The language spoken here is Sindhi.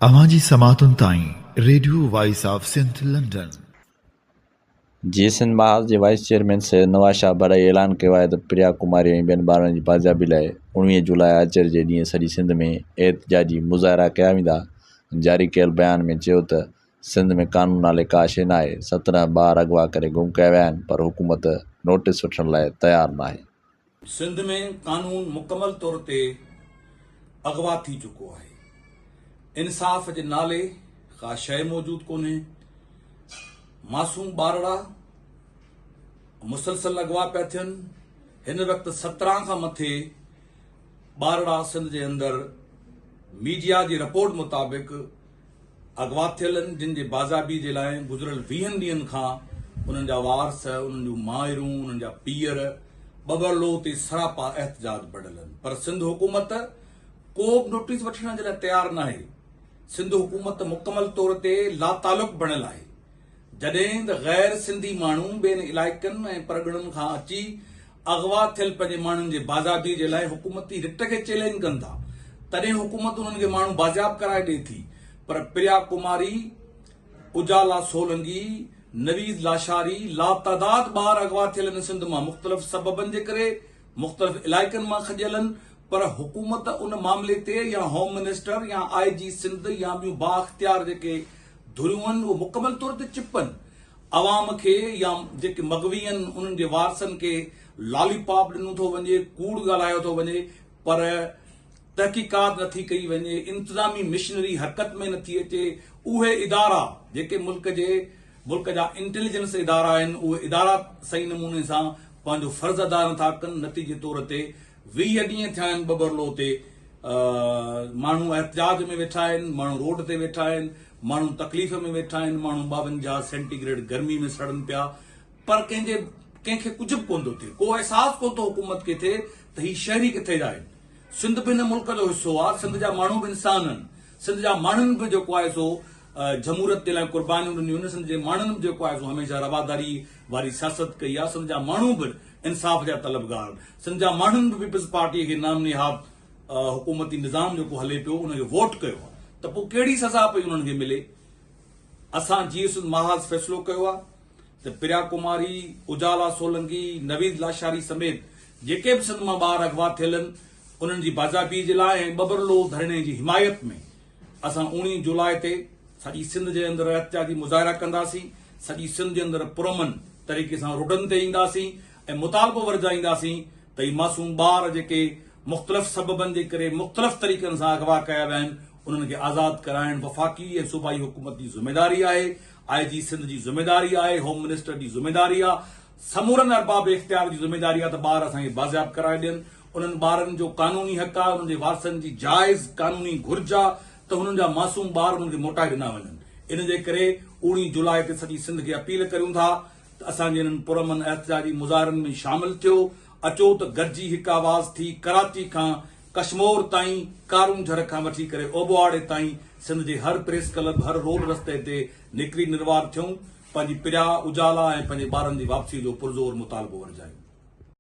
اوهان جي سماعتن تائين radio voice of Sindh London. Jeay Sindh Mahaz جي وائيس چيئرمين سيد نواز شاهه ڀرائي اعلان ڪيو آهي ته پريا ڪماري ۽ ٻين ٻارڙن جي بازيابي لاء 19 جولاء آچر جي ڏينهن سڄي سنڌ ۾ احتجاجي مظاهرا ڪيا ويندا. جاري ڪيل بيان ۾ چيو ته سنڌ ۾ قانون نالي ڪا شيء ناهي، 17 ٻار اغوا ڪري گم ڪيا ويا آهن پر حڪومت نوٽيس وٺڻ لاء تيار ناهي. سنڌ ۾ قانون مڪمل طور تي اغوا ٿي چڪو آهي، انصاف جي نالي ڪا شيء موجود ڪونهي، معصوم ٻارڙا مسلسل اغوا پيا ٿين، هن وقت 17 کان مٿي ٻارڙا سنڌ جي اندر ميڊيا جي رپورٽ مطابق اغوا ٿيل آهن جن جي بازيابي جي لاء گذريل ويهن ڏينهن کان انهن جا وارث، انهن جون مائرون، انهن جا پيئر ٻٻرلوء تي سراپا احتجاج بڻيل آهن پر سنڌ حڪومت ڪو به نوٽيس وٺڻ جي لاء تيار ناهي. سنڌ حڪومت مڪمل طور تي لاتعلق بڻيل آهي. جڏهن ته غير سنڌي ماڻهو ٻين علائقن ۽ پرڳڻن کان اچي اغوا ٿيل پنهنجي ماڻهن جي بازيابي جي لاء حڪومتي رٽ کي چئلينج ڪن ٿا تڏهن حڪومت انهن کي ماڻهو بازياب ڪرائي ڏئي ٿي پر پريا ڪماري، اجالا سولنگي، نويد لاشاري لاتعداد ٻار اغوا ٿيل آهن سنڌ مان مختلف سببن جي ڪري مختلف علائقن مان کڄيل آهن پر حڪومت ان معاملي تي يا هوم منسٽر يا آء جي سنڌ يا ٻيون بااختيار جيڪي ڌريون آهن اهي مڪمل طور تي چپ آهن. عوام کي يا جيڪي مغوي آهن انهن جي وارثن کي لالي پاپ ڏنو ٿو وڃي، ڪوڙ ڳالهايو ٿو وڃي پر تحقيقات نٿي ڪئي وڃي، انتظامي مشنري حرڪت ۾ نٿي اچي، اهي ادارا جيڪي ملڪ جي ملڪ جا انٽيليجنس ادارا آهن اهي ادارا صحيح نموني سان پنهنجو فرض ادا نٿا ڪن، نتيجي طور تي 20 ڏينهن ٿيا آهن ٻٻرلو تي ماڻهو احتجاج ۾ ويٺا آهن، ماڻهو روڊ تي ويٺا آهن، ماڻهو تڪليف ۾ ويٺا آهن، ماڻهو 52 سينٽي گريڊ گرمي ۾ سڙن پيا پر ڪنهن جي ڪنهن کي ڪجهه به ڪونه ٿو ٿئي، ڪو احساس ڪونه ٿو حڪومت کي ٿئي ته هي شهري ڪٿي جا آهن، سنڌ به هن ملڪ جو حصو آهي، سنڌ جا ماڻهو به انسان آهن، سنڌ جا ماڻهن به جيڪو آهي سو جمهوريت جي لاء قربانيون ڏنيون آهن، سنڌ جي ماڻهن به جيڪو آهي سو هميشه رواداري واري سياست ڪئي آهي، سنڌ جا ماڻهو به انصاف جا طلبگار آهن، سنڌ جا ماڻهن به پيپلز پارٽي کي نام نهاد حڪومتي نظام جيڪو هلي پيو ان کي ووٽ ڪيو آهي ته پوء ڪهڙي سزا پئي انهن کي ملي؟ اسان جيئي سنڌ محاذ فيصلو ڪيو آهي ته پريا ڪماري، اجالا سولنگي، نويد لاشاري سميت جيڪي به سنڌ مان ٻار اغوا ٿيل آهن انهن جي بازيابي جي لاء ۽ ٻٻرلو ڌرڻي جي حمايت ۾ اسان اوڻيهه جولاء تي سڄي سنڌ جي اندر احتجاجي مظاهرا ڪنداسين، سڄي سنڌ جي اندر پرامن طريقي سان روڊن تي اينداسين ۽ مطالبو ورجائينداسين ته هي معصوم ٻار جيڪي مختلف سببن جي ڪري مختلف طريقن سان اغوا ڪيا ويا آهن انهن کي آزاد ڪرائڻ وفاقي ۽ صوبائي حڪومت جي ذميواري آهي، آء جي سنڌ جي ذميواري آهي، هوم منسٽر جي ذميواري آهي، سمورن ارباب اختيار جي ذميواري آهي ته ٻار اسان کي بازياب ڪرائي ڏين، انهن ٻارن جو قانوني حق آهي، انهن جي وارثن جي جائز قانوني گهرج آهي ته هنن جا معصوم ٻار انهن کي موٽائي ڏنا وڃن. ان جي ڪري اوڻيهه جولاء تي سڄي سنڌ کي اپيل ڪريون ٿا ته اسان جي انهن پرامن احتجاجي مظاهرن ۾ شامل ٿيو، اچو ته گڏجي هڪ آواز ٿي ڪراچي کان ڪشمور تائين، ڪارونجهر کان وٺي ڪري اوٻواڙي تائين سنڌ جي هر پريس ڪلب، هر روڊ رستي تي نڪري نروار ٿيون، پنهنجي پريا، اجالا ۽ پنهنجي ٻارن جي واپسي جو پرزور مطالبو ورجايون.